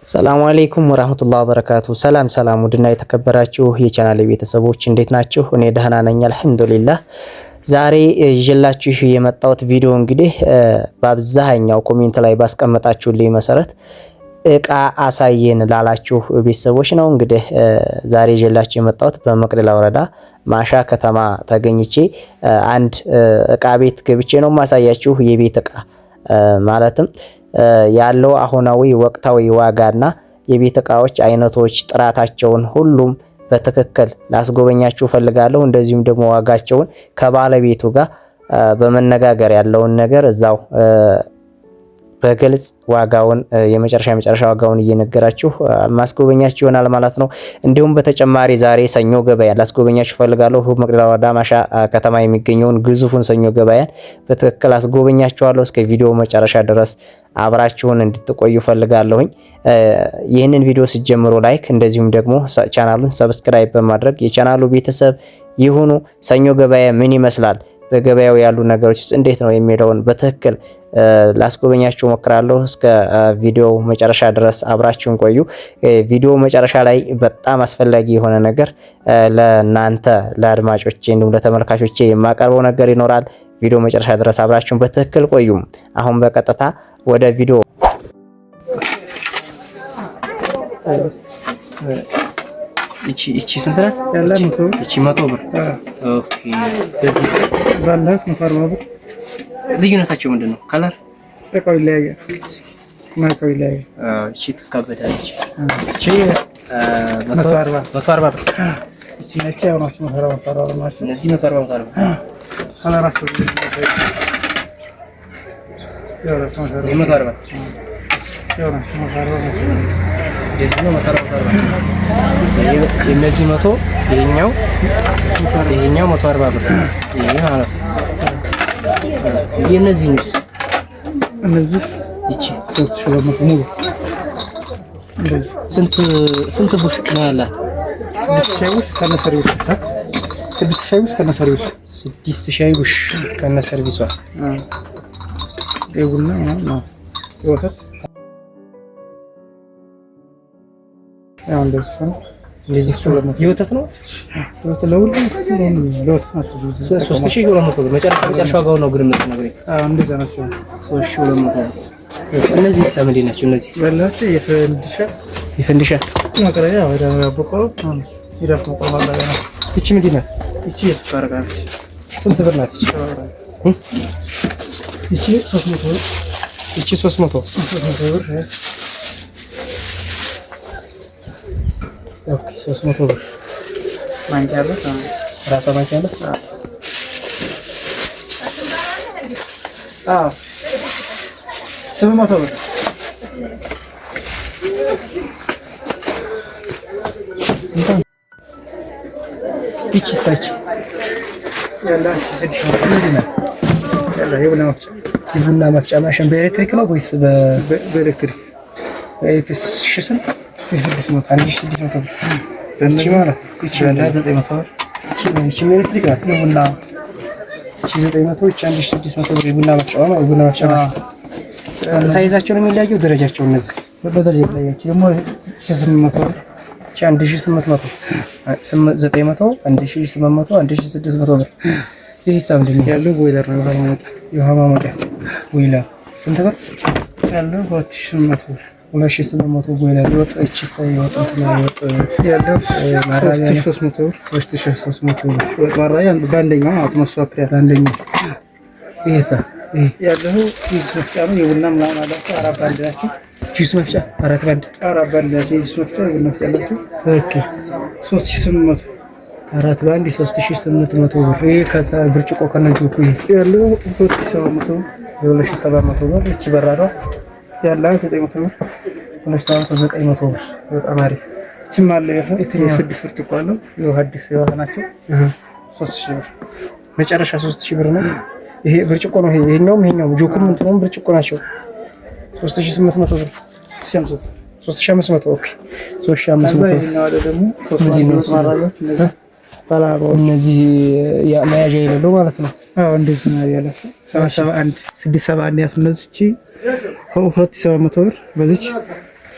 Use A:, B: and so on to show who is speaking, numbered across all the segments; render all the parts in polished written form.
A: ሰላሙ አለይኩም ወራህመቱላሂ ወበረካቱ። ሰላም ሰላም፣ ውድና የተከበራችሁ የቻናል ቤተሰቦች እንዴት ናችሁ? እኔ ደህና ነኝ አልሐምዱሊላህ። ዛሬ ይዤላችሁ የመጣሁት ቪዲዮ እንግዲህ በአብዛኛው comment ላይ ባስቀመጣችሁልኝ መሰረት እቃ አሳየን ላላችሁ ቤተሰቦች ነው። እንግዲህ ዛሬ ይዤላችሁ የመጣሁት በመቅደላ ወረዳ ማሻ ከተማ ተገኝቼ አንድ እቃ ቤት ገብቼ ነው ማሳያችሁ። የቤት እቃ ማለትም ያለው አሁናዊ ወቅታዊ ዋጋና የቤት እቃዎች አይነቶች ጥራታቸውን ሁሉም በትክክል ላስጎበኛችሁ ፈልጋለሁ። እንደዚሁም ደግሞ ዋጋቸውን ከባለቤቱ ጋር በመነጋገር ያለውን ነገር እዛው በግልጽ ዋጋውን የመጨረሻ የመጨረሻ ዋጋውን እየነገራችሁ ማስጎበኛችሁ ይሆናል ማለት ነው። እንዲሁም በተጨማሪ ዛሬ ሰኞ ገበያ ላስጎበኛችሁ ፈልጋለሁ። መቅደላ ወረዳ ማሻ ከተማ የሚገኘውን ግዙፉን ሰኞ ገበያን በትክክል አስጎበኛችኋለሁ። እስከ ቪዲዮ መጨረሻ ድረስ አብራችሁን እንድትቆዩ ፈልጋለሁኝ። ይህንን ቪዲዮ ስትጀምሩ like፣ እንደዚሁም ደግሞ ቻናሉን subscribe በማድረግ የቻናሉ ቤተሰብ ይሁኑ። ሰኞ ገበያ ምን ይመስላል፣ በገበያው ያሉ ነገሮች እንዴት ነው የሚለውን በትክክል ላስጎበኛችሁ ሞክራለሁ። እስከ ቪዲዮ መጨረሻ ድረስ አብራችሁን ቆዩ። ቪዲዮ መጨረሻ ላይ በጣም አስፈላጊ የሆነ ነገር ለናንተ ለአድማጮቼ፣ እንዲሁም ለተመልካቾቼ የማቀርበው ነገር ይኖራል። ቪዲዮ መጨረሻ ድረስ አብራችሁን በትክክል ቆዩ። አሁን በቀጥታ ወደ ቪዲዮ። እቺ እቺ ስንት ናት? እቺ 100 ብር። Okay። በዚህ
B: ባላት 140 ብር።
A: ልዩነታቸው ምንድን ነው? Color
B: እቃው ይለያያል። ማርካው ይለያያል።
A: እቺ ትካበዳለች። እቺ
B: 140።
A: 140 ብር።
B: እቺ ነች ያው ናቸው 140 140 ብር ናቸው።
A: እነዚህ 140 140።
B: Color ኣቸው ያው ናቸው 140።
A: 140።
B: ያው ናቸው 140 ናቸው።
A: እንደዚህ ነው 140 140። የእነዚህ 100፣ ይሄኛው 140 ብር ይሄ ማለት ነው። የእነዚህስ?
B: እነዚህ
A: ይቺ
B: 3200 ሙሉ እንደዚህ።
A: ስንት ስንት ቡሽ ነው ያላት?
B: ስድስት ሻይ ቡሽ ከነ ሰርቪሱ፣ ስድስት ሻይ ቡሽ ከነ ሰርቪሱ።
A: ስድስት ሻይ ቡሽ ከነ ሰርቪሷ።
B: የቡና ምናምን ነው የወተት ያው እንደዚህ ነው።
A: እንደዚህ የወተት ነው።
B: ለወተት ለሁሉም ለወተት ናቸው። ብዙ ጊዜ
A: 3200 ብር መጨረሻ መጨረሻ ዋጋው ነው ግን የምትነግረኝ?
B: አዎ እንደዛ ናቸው።
A: 3200 ብር። እነዚህ ምንድን ናቸው እነዚህ?
B: ያላቸው የፈንዲሻ
A: የፈንዲሻ
B: መቅረቢያ ወደ በቆሎ የዳፍ መቆሎ ማቅረቢያ ነው።
A: ይቺ ምንድን ናት?
B: ይቺ የስኳር ዕቃ ነች።
A: ስንት ብር ናት?
B: ይቺ 300 ብር።
A: ይቺ 300?
B: 300 ብር።
A: Okay፣ 300 ብር።
B: ማንኪያ አለ።
A: ራሷ ማንኪያ አለ።
B: አዎ 800 ብር።
A: ይቺ ሳች
B: ያለ 600።
A: ምንድን ናት?
B: ያለ የቡና መፍጫ።
A: የቡና መፍጫ ማሽን በኤሌክትሪክ ነው ወይስ
B: በኤሌክትሪክ?
A: በኤሌክትሪክ? ሺህ ስንት?
B: 600።
A: 1600 ብር ይቺ ማለት ነው። ይቺ
B: ያለ 900 ብር።
A: ይቺ ይቺም ኤሌክትሪክ ናት።
B: የቡና።
A: ይቺ 900፣ ይቺ 1600 ብር የቡና መፍጫ ነው። የቡና መፍጫ ማሽን size ኣቸው ነው የሚለያየው ደረጃቸው እነዚህ?
B: በደረጃ ይለያል። ደግሞ 1800 ብር።
A: ይቺ 1800፣ 900፣ 1800፣ 1600 ብር። ይህ ሂሳብ ምንድን ነው?
B: ያለው ቦይለር ነው፣ የውሃ ማሞቂያ።
A: የውሃ ማሞቂያ ቦይለር ስንት ብር?
B: ያለው 2800 ብር።
A: 2800 ቦይለር። የወጥ እቺ የወጥ እንትን የወጥ
B: ያለው
A: ማራቢያ
B: 3300 ብር።
A: 3300 ብር።
B: ወጥ ማራቢያ በአንደኛው ማለት ነው ሱፕሪያ።
A: በአንደኛው። ይሄ ይሄ
B: ያለው ጁስ መፍጫ ነው። የቡና ምናምን አላቸው። አራት ባንድ ናቸው።
A: ጁስ መፍጫ አራት ባንድ።
B: አራት ባንድ ናቸው። የጁስ መፍጫ የቡና መፍጫ አላቸው።
A: Okay።
B: 3800።
A: አራት ባንድ 3800 ብር። ይሄ ከዛ ብርጭቆ ከነጆኩ ይሄ
B: ያለው 2700 ብር።
A: የ2700 ብር። እቺ በራዷ?
B: ያለ 900 ብር።
A: 2700፣ 900 ብር። በጣም አሪፍ።
B: እችም አለ የስድስት ብርጭቆ አለው። የውሃ አዲስ የውሃ ናቸው። 3000 ብር።
A: መጨረሻ 3000 ብር ነው። ይሄ ብርጭቆ ነው። ይሄ ይሄኛውም ይሄኛውም ጆኩም እንትኑም ብርጭቆ ናቸው። 3800 ብር።
B: 3500።
A: 3500፣ okay፣ 3500።
B: ይሄኛው አለ ደግሞ ሶስት
A: ምንድን ነው እሱ?
B: ማራቢያዎች እነዚህ ባለ አርባዎች።
A: እነዚህ መያዣ የሌለው ማለት ነው።
B: አዎ እንደዚህ ነው ያላቸው። 771 671 ያት እነዚህ እቺ 2700 ብር በዚች።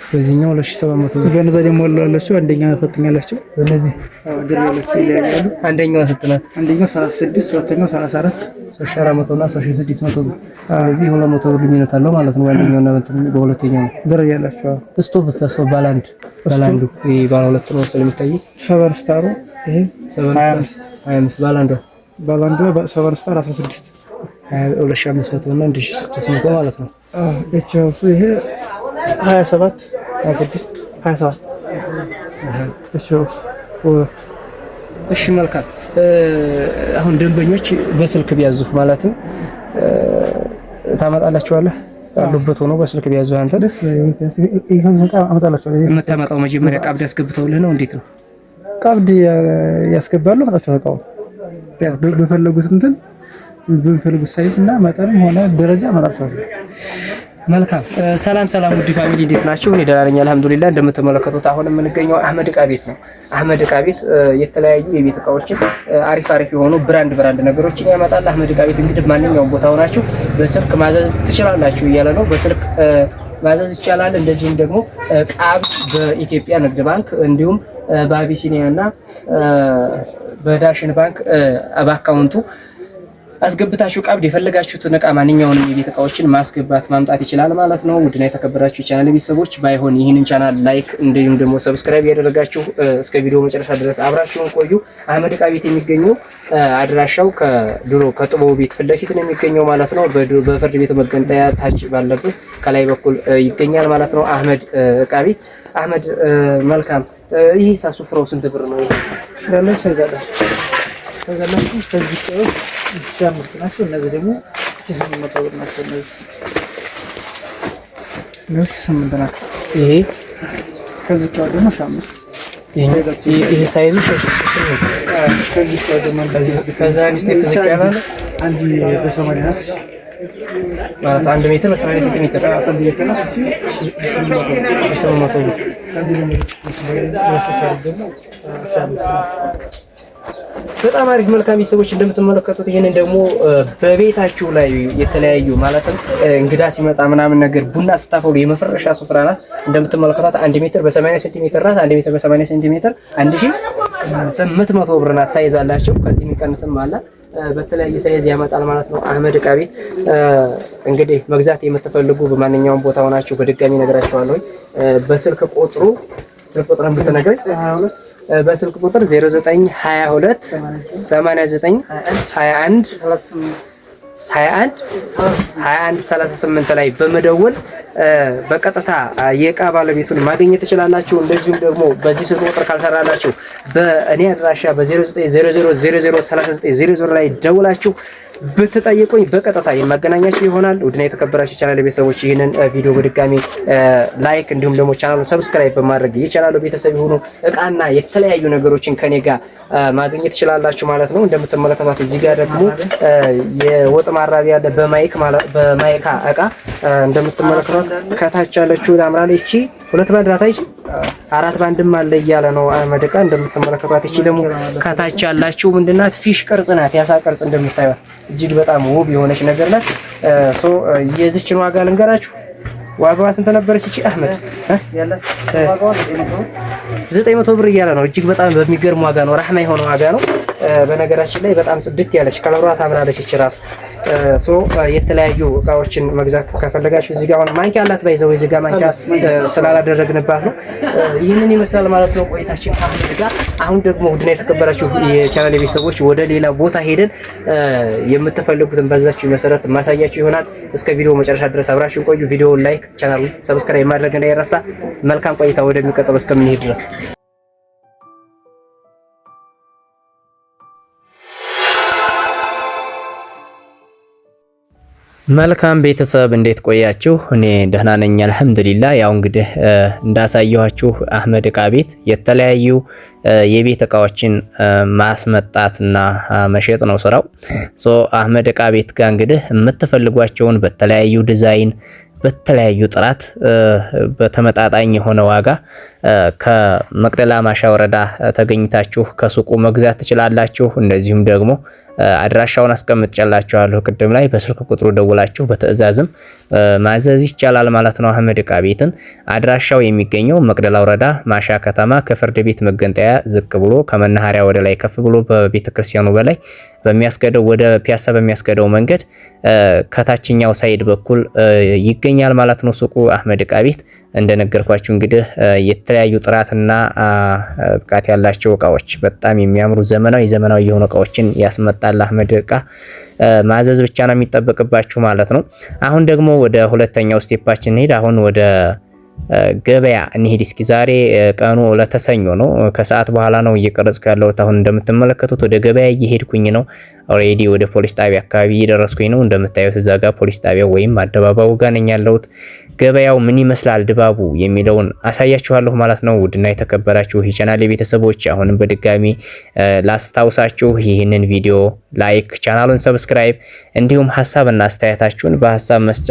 A: በዚህኛው 2700 ብር።
B: በነዛ ደግሞ አላቸው አንደኛ ሁለተኛ አላቸው።
A: በእነዚህ
B: አዎ ደረጃ ይለያያሉ።
A: አንደኛው ስንት ናት?
B: አንደኛው 36፣ ሁለተኛው 34።
A: 3400 እና 3600 ብር። ስለዚህ 200 ብር ልዩነት አለው ማለት ነው። አንደኛው እና በሁለተኛው ነው
B: ደረጃ ያላቸው።
A: ስቶቭ ስቶቭ ባለ አንድ ባለ አንዱ ይሄ ባለ ሁለት ነው መሰለኝ የሚታየው።
B: Seven Star ኡ ይሄ
A: Seven Star 25፣ ባለ አንዷ
B: ባለ አንዷ Seven Star 16።
A: 2500 እና 1600 ማለት ነው።
B: አዎ H House ኡ ይሄ 27፣ 26፣ 27 H House።
A: እሺ መልካም። አሁን ደንበኞች በስልክ ቢያዙህ ማለትም ታመጣላችኋለህ? ያሉበት ሆኖ በስልክ ቢያዙህ አንተ
B: ደስ አመጣላችኋለሁ።
A: የምታመጣው መጀመሪያ ቀብድ ያስገብተውልህ ነው እንዴት ነው?
B: ቀብድ ያስገባሉ። አመጣቸው እቃውን በፈለጉት እንትን በፈለጉት size እና መጠንም ሆነ ደረጃ አመጣቸዋለሁ።
A: መልካም። ሰላም ሰላም፣ ውድ family እንዴት ናችሁ? እኔ ደህና ነኝ አልሐምዱሊላህ። እንደምትመለከቱት አሁን የምንገኘው አህመድ እቃ ቤት ነው። አህመድ እቃ ቤት የተለያዩ የቤት እቃዎችን አሪፍ አሪፍ የሆኑ brand brand ነገሮችን ያመጣል። አህመድ እቃ ቤት እንግዲህ ማንኛውም ቦታ ሆናችሁ በስልክ ማዘዝ ትችላላችሁ እያለ ነው። በስልክ ማዘዝ ይቻላል። እንደዚሁም ደግሞ ቀብድ በኢትዮጵያ ንግድ ባንክ እንዲሁም በአቢሲኒያ እና በዳሽን ባንክ በአካውንቱ አስገብታችሁ ቀብድ የፈለጋችሁትን እቃ ማንኛውንም የቤት እቃዎችን ማስገባት ማምጣት ይችላል ማለት ነው። ውድና የተከበራችሁ የቻናል ቤተሰቦች ባይሆን ይህንን ቻናል like እንዲሁም ደግሞ subscribe ያደረጋችሁ እስከ ቪዲዮ መጨረሻ ድረስ አብራችሁን ቆዩ። አህመድ እቃ ቤት የሚገኘው አድራሻው ከድሮ ከጥበቡ ቤት ፊት ለፊት ነው የሚገኘው ማለት ነው። በፍርድ ቤቱ መገንጠያ ታች ባለበት ከላይ በኩል ይገኛል ማለት ነው። አህመድ እቃ ቤት። አህመድ መልካም። ይሄ ሱፍራው ስንት ብር ነው? ይሄ
B: ያለው size አላቸው ከዚህ 5 ናቸው። እነዚህ ደግሞ 800 ብር ናቸው። እነዚህ 8 ናቸው።
A: ይሄ
B: ከዚህ ጋር ደግሞ 5።
A: ይሄ size ኡ
B: ከዚህ ጋር ደግሞ
A: ከዛ አንድ step ዝቅ ያለ
B: አንድ በሰማንያ ናት
A: ማለት 1 ሜትር በ80 ሴንቲሜትር 800 ብር። በጣም አሪፍ መልካም ቤተሰቦች እንደምትመለከቱት ይህንን ደግሞ በቤታችሁ ላይ የተለያዩ ማለትም እንግዳ ሲመጣ ምናምን ነገር ቡና ስታፈሉ የመፈረሻ ሱፍራ ናት። እንደምትመለከቷት 1 ሜትር በ80 ሴንቲሜትር ናት። 1 ሜትር በ80 ሴንቲሜትር 1800 ብር ናት። size አላቸው። ከዚህ የሚቀንስም አለ። በተለያየ size ያመጣል ማለት ነው። አህመድ እቃ ቤት እንግዲህ መግዛት የምትፈልጉ በማንኛውም ቦታ ሆናችሁ በድጋሚ እነግራችኋለሁ። በስልክ ቁጥሩ ስልክ ቁጥርን ብትነግረኝ በስልክ ቁጥር 0922 89 21 21 21 38 ላይ በመደወል በቀጥታ የእቃ ባለቤቱን ማግኘት ትችላላችሁ። እንደዚሁም ደግሞ በዚህ ስልክ ቁጥር ካልሰራላችሁ በእኔ አድራሻ በ0900003900 ላይ ደውላችሁ ብትጠይቁኝ በቀጥታ የማገናኛችሁ ይሆናል። ውድና የተከበራችሁ ቻናል ቤተሰቦች ይህንን ቪዲዮ በድጋሚ like እንዲሁም ደግሞ ቻናሉን subscribe በማድረግ የቻናሉ ቤተሰብ የሆኑ እቃና የተለያዩ ነገሮችን ከኔ ጋር ማግኘት ትችላላችሁ ማለት ነው። እንደምትመለከቷት እዚህ ጋር ደግሞ የወጥ ማራቢያ አለ በማይክ በማይካ እቃ እንደምትመለከቷት ከታች ያለችው ታምራለች። እቺ ሁለት ባንድ ናት። አይቺ አራት ባንድም አለ እያለ ነው አህመድ እቃ። እንደምትመለከቷት እቺ ደግሞ ከታች ያላችሁ ምንድናት? fish ቅርጽ ናት፣ ያሳ ቅርጽ እንደምታዩት እጅግ በጣም ውብ የሆነች ነገር ናት። so የዚችን ዋጋ ልንገራችሁ። ዋጋዋ ስንት ነበረች? እቺ አህመድ 900 ብር እያለ ነው። እጅግ በጣም በሚገርም ዋጋ ነው። ረህማ የሆነ ዋጋ ነው። በነገራችን ላይ በጣም ጽድት ያለች ከለሯ ታምራለች። እቺ ራሱ so የተለያዩ እቃዎችን መግዛት ከፈለጋችሁ እዚህ ጋር አሁን ማንኪያ አላት ባይዘው እዚህ ጋር ማንኪያ ስላላደረግንባት ነው። ይህንን ይመስላል ማለት ነው ቆይታችን ከአህመድ ጋር። አሁን ደግሞ ውድና የተከበራችሁ የቻናል ቤተሰቦች ወደ ሌላ ቦታ ሄደን የምትፈልጉትን በዛችሁ መሰረት ማሳያችሁ ይሆናል። እስከ ቪዲዮ መጨረሻ ድረስ አብራችሁን ቆዩ። ቪዲዮውን like፣ ቻናሉን subscribe ማድረግ እንዳይረሳ። መልካም ቆይታ ወደሚቀጥለው እስከምንሄድ ድረስ። መልካም ቤተሰብ እንዴት ቆያችሁ? እኔ ደህና ነኝ አልሐምዱሊላህ። ያው እንግዲህ እንዳሳየኋችሁ አህመድ እቃ ቤት የተለያዩ የቤት እቃዎችን ማስመጣትና መሸጥ ነው ስራው። so አህመድ እቃ ቤት ጋር እንግዲህ የምትፈልጓቸውን በተለያዩ ዲዛይን በተለያዩ ጥራት በተመጣጣኝ የሆነ ዋጋ ከመቅደላ ማሻ ወረዳ ተገኝታችሁ ከሱቁ መግዛት ትችላላችሁ። እንደዚሁም ደግሞ አድራሻውን አስቀምጬላችኋለሁ ቅድም ላይ። በስልክ ቁጥሩ ደውላችሁ በትዕዛዝም ማዘዝ ይቻላል ማለት ነው። አህመድ እቃ ቤትን አድራሻው የሚገኘው መቅደላ ወረዳ ማሻ ከተማ ከፍርድ ቤት መገንጠያ ዝቅ ብሎ ከመናኸሪያ ወደ ላይ ከፍ ብሎ በቤተ ክርስቲያኑ በላይ በሚያስገደው ወደ ፒያሳ በሚያስገደው መንገድ ከታችኛው side በኩል ይገኛል ማለት ነው። ሱቁ አህመድ እቃ ቤት እንደነገርኳችሁ እንግዲህ የተለያዩ ጥራትና ብቃት ያላቸው እቃዎች በጣም የሚያምሩ ዘመናዊ ዘመናዊ የሆኑ እቃዎችን ያስመጣል አህመድ እቃ። ማዘዝ ብቻ ነው የሚጠበቅባችሁ ማለት ነው። አሁን ደግሞ ወደ ሁለተኛው step ኣችን እንሂድ። አሁን ወደ ገበያ እንሂድ እስኪ። ዛሬ ቀኑ ለተሰኞ ነው። ከሰዓት በኋላ ነው እየቀረጽኩ ያለሁት። አሁን እንደምትመለከቱት ወደ ገበያ እየሄድኩኝ ነው። Already ወደ ፖሊስ ጣቢያ አካባቢ እየደረስኩኝ ነው። እንደምታዩት እዛ ጋር ፖሊስ ጣቢያ ወይም አደባባዩ ጋር ነኝ ያለሁት። ገበያው ምን ይመስላል ድባቡ የሚለውን አሳያችኋለሁ ማለት ነው። ውድና የተከበራችሁ የቻናሌ ቤተሰቦች አሁንም በድጋሚ ላስታውሳችሁ ይህንን ቪዲዮ like፣ ቻናሉን subscribe እንዲሁም ሀሳብና አስተያየታችሁን በሀሳብ መስጫ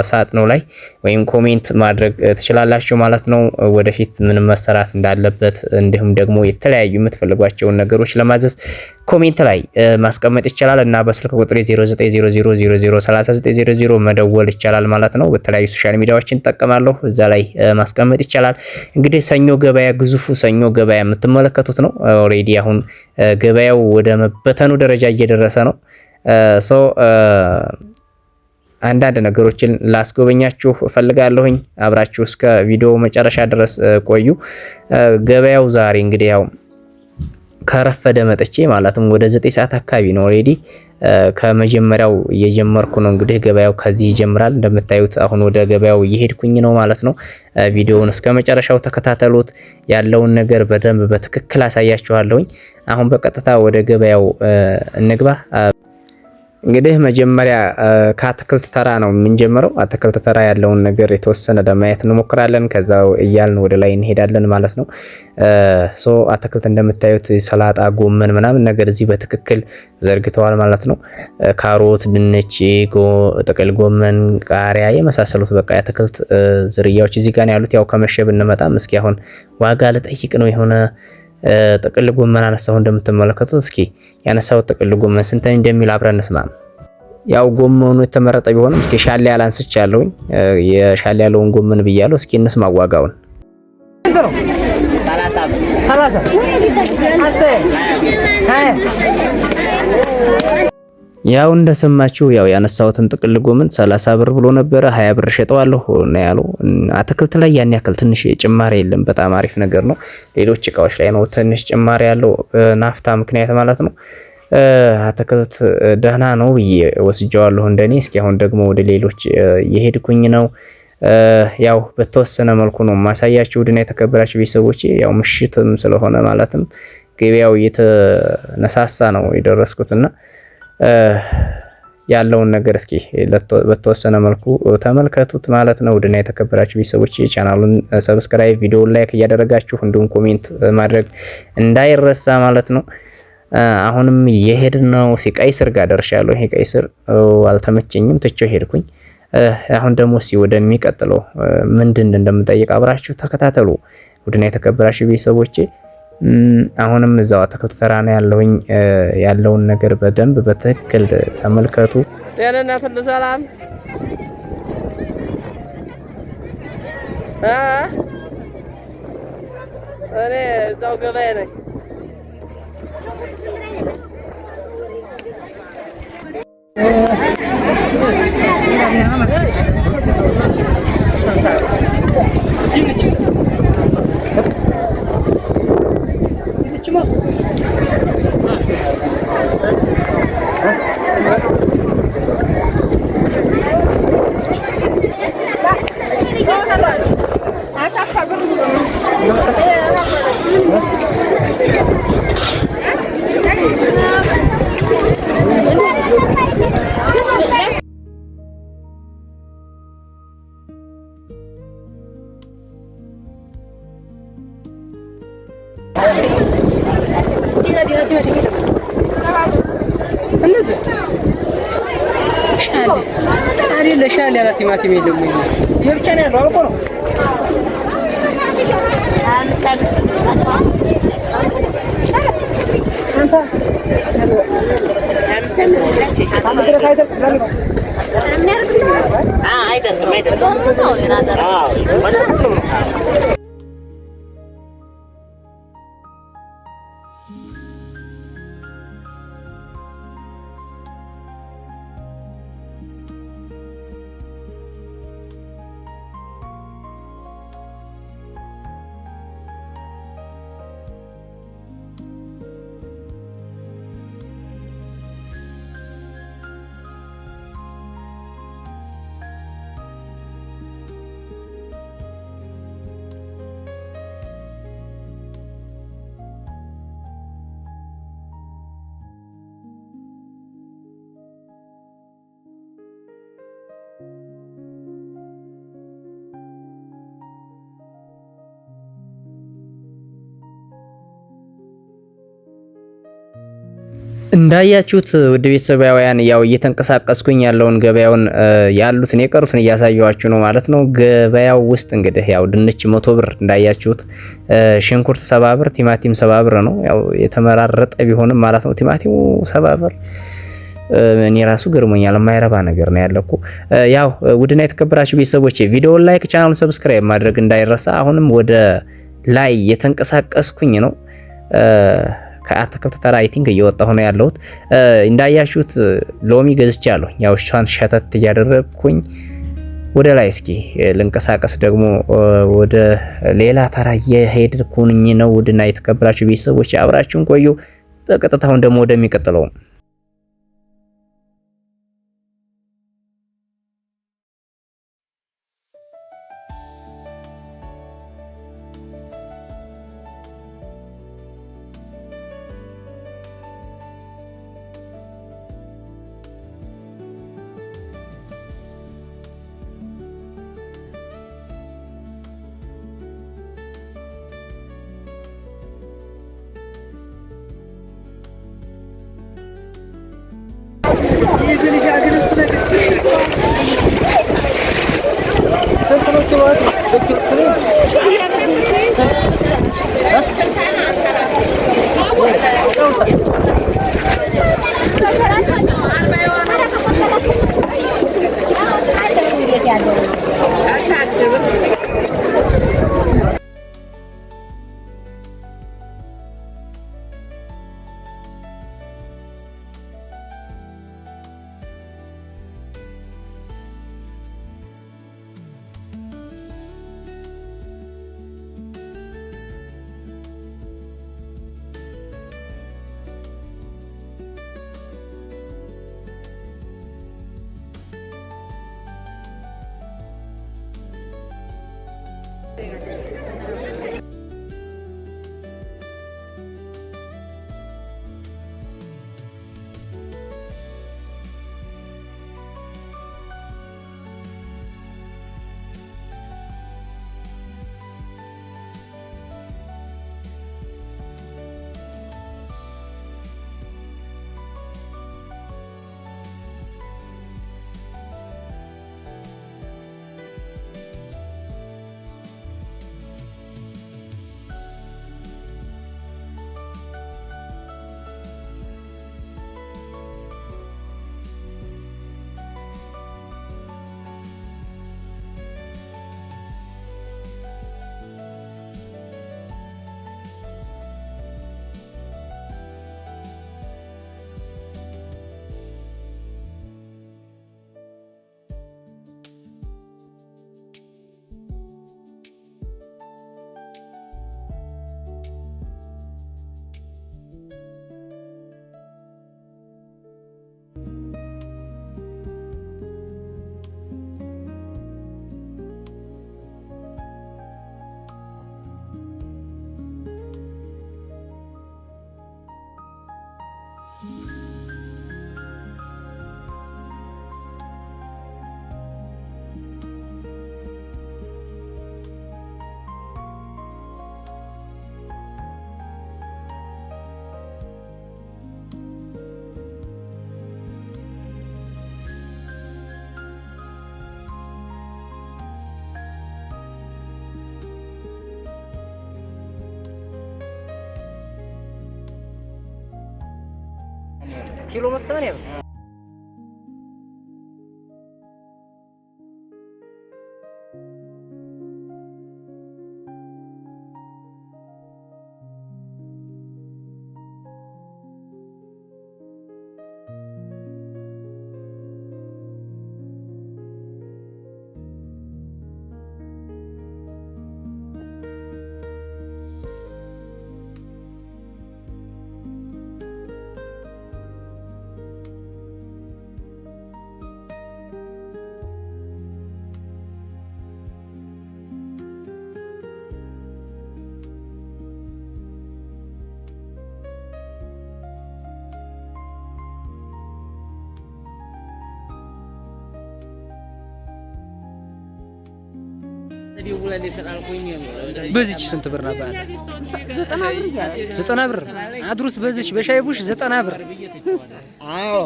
A: ሳጥኑ ላይ ወይም comment ማድረግ ትችላላችሁ ማለት ነው። ወደፊት ምን መሰራት እንዳለበት እንዲሁም ደግሞ የተለያዩ የምትፈልጓቸውን ነገሮች ለማዘዝ comment ላይ ማስቀመጥ ይቻላል እና በስልክ ቁጥሬ 0900003900 መደወል ይቻላል ማለት ነው። በተለያዩ social media ዎችን እጠቀማለሁ፣ እዛ ላይ ማስቀመጥ ይቻላል። እንግዲህ ሰኞ ገበያ፣ ግዙፉ ሰኞ ገበያ የምትመለከቱት ነው። Already አሁን ገበያው ወደ መበተኑ ደረጃ እየደረሰ ነው። So አንዳንድ ነገሮችን ላስጎበኛችሁ እፈልጋለሁኝ። አብራችሁ እስከ ቪዲዮ መጨረሻ ድረስ ቆዩ። ገበያው ዛሬ እንግዲህ ያው ከረፈደ መጥቼ ማለትም ወደ 9 ሰዓት አካባቢ ነው already ከመጀመሪያው እየጀመርኩ ነው። እንግዲህ ገበያው ከዚህ ይጀምራል። እንደምታዩት አሁን ወደ ገበያው እየሄድኩኝ ነው ማለት ነው። ቪዲዮውን እስከ መጨረሻው ተከታተሉት። ያለውን ነገር በደንብ በትክክል አሳያችኋለሁኝ። አሁን በቀጥታ ወደ ገበያው እንግባ። እንግዲህ መጀመሪያ ከአትክልት ተራ ነው የምንጀምረው። አትክልት ተራ ያለውን ነገር የተወሰነ ለማየት እንሞክራለን። ከዛው እያልን ወደ ላይ እንሄዳለን ማለት ነው። So አትክልት እንደምታዩት ሰላጣ፣ ጎመን ምናምን ነገር እዚህ በትክክል ዘርግተዋል ማለት ነው። ካሮት፣ ድንች፣ ጥቅል ጎመን፣ ቃሪያ የመሳሰሉት በቃ የአትክልት ዝርያዎች እዚህ ጋር ያሉት። ያው ከመሸ ብንመጣም እስኪ አሁን ዋጋ ልጠይቅ ነው የሆነ ጥቅል ጎመን አነሳሁ እንደምትመለከቱት። እስኪ ያነሳው ጥቅል ጎመን ስንት እንደሚል አብረን እንስማ። ያው ጎመኑ የተመረጠ ቢሆንም እስኪ ሻል ያለ አንስቻለሁኝ። የሻል ያለውን ጎመን ብያለሁ። እስኪ እንስማ ዋጋውን። ያው እንደሰማችሁ ያው ያነሳሁትን ጥቅል ጎመን 30 ብር ብሎ ነበረ፣ 20 ብር ሸጠዋለሁ ነው ያለው። አትክልት ላይ ያን ያክል ትንሽ ጭማሪ የለም። በጣም አሪፍ ነገር ነው። ሌሎች እቃዎች ላይ ነው ትንሽ ጭማሪ ያለው በናፍታ ምክንያት ማለት ነው። አትክልት ደህና ነው ብዬ ወስጀዋለሁ እንደኔ። እስኪ አሁን ደግሞ ወደ ሌሎች የሄድኩኝ ነው። ያው በተወሰነ መልኩ ነው ማሳያችሁ። ውድና የተከበራችሁ ቤተሰቦቼ ያው ምሽትም ስለሆነ ማለትም ገበያው እየተነሳሳ ነው የደረስኩትና ያለውን ነገር እስኪ በተወሰነ መልኩ ተመልከቱት ማለት ነው። ውድና የተከበራችሁ ቤተሰቦች ቻናሉን subscribe፣ ቪዲዮውን like እያደረጋችሁ እንዲሁም comment ማድረግ እንዳይረሳ ማለት ነው። አሁንም እየሄድን ነው። ቀይ ስር ጋር ደርሻለሁ። ይሄ ቀይ ስር አልተመቸኝም፣ ትቼው ሄድኩኝ። አሁን ደግሞ እስኪ ወደሚቀጥለው ምንድን እንደምጠይቅ አብራችሁ ተከታተሉ። ውድና የተከበራችሁ ቤተሰቦቼ አሁንም እዛው አትክልት ተራ ነው ያለውኝ። ያለውን ነገር በደንብ በትክክል ተመልከቱ።
C: ጤንነት ሁሉ ሰላም። እኔ እዛው ገበያ ነኝ።
D: ሻል ያለ ቲማቲም የለም ወይ? ይሄ ብቻ ነው ያለው፣ አልቆ ነው።
A: እንዳያችሁት ውድ ቤተሰባውያን ያው እየተንቀሳቀስኩኝ ያለውን ገበያውን ያሉትን የቀሩትን እያሳየኋችሁ ነው ማለት ነው። ገበያው ውስጥ እንግዲህ ያው ድንች 100 ብር እንዳያችሁት፣ ሽንኩርት 70 ብር፣ ቲማቲም 70 ብር ነው። ያው የተመራረጠ ቢሆንም ማለት ነው። ቲማቲሙ 70 ብር እኔ ራሱ ገርሞኛል። የማይረባ ነገር ነው ያለው እኮ። ያው ውድና የተከበራችሁ ቤተሰቦቼ ቪዲዮውን like፣ ቻናሉን subscribe ማድረግ እንዳይረሳ። አሁንም ወደ ላይ የተንቀሳቀስኩኝ ነው። ከአትክልት ተራ I think እየወጣሁ ነው ያለሁት። እንዳያችሁት ሎሚ ገዝቻለሁ። ያው እሷን ሸተት እያደረግኩኝ ወደ ላይ እስኪ ልንቀሳቀስ ደግሞ ወደ ሌላ ተራ እየሄድኩኝ ነው። ውድና የተከበራችሁ ቤተሰቦች አብራችሁን ቆዩ። በቀጥታውን ደግሞ ወደሚቀጥለው
D: ስንት ነው ኪሎ? ኪሎ 180 ብር። በዚች ስንት ብር ነበር? 90 ብር አድሩስ። በዚች በሻይ ቡሽ 90 ብር።
C: አዎ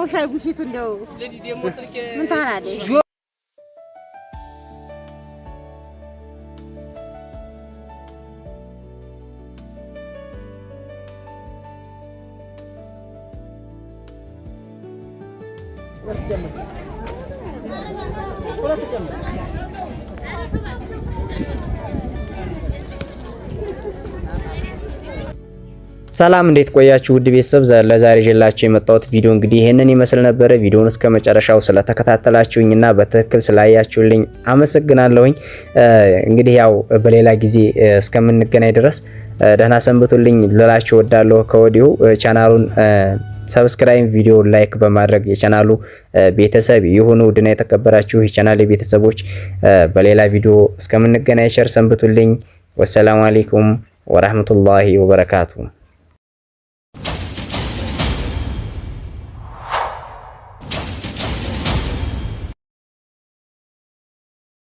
C: ሻይ ቡሽቱ እንደው ምን ትሆናለች?
A: ሰላም እንዴት ቆያችሁ? ውድ ቤተሰብ፣ ለዛሬ ይዤላችሁ የመጣሁት ቪዲዮ እንግዲህ ይሄንን ይመስል ነበረ። ቪዲዮውን እስከ መጨረሻው ስለተከታተላችሁኝና በትክክል ስላያችሁልኝ አመሰግናለሁኝ። እንግዲህ ያው በሌላ ጊዜ እስከምንገናኝ ድረስ ደህና ሰንብቱልኝ ልላችሁ እወዳለሁ። ከወዲሁ ቻናሉን subscribe፣ ቪዲዮ like በማድረግ የቻናሉ ቤተሰብ ይሁኑ። ውድና የተከበራችሁ የቻናል ቤተሰቦች፣ በሌላ ቪዲዮ እስከምንገናኝ ቸር ሰንብቱልኝ። والسلام عليكم ورحمة الله وبركاته።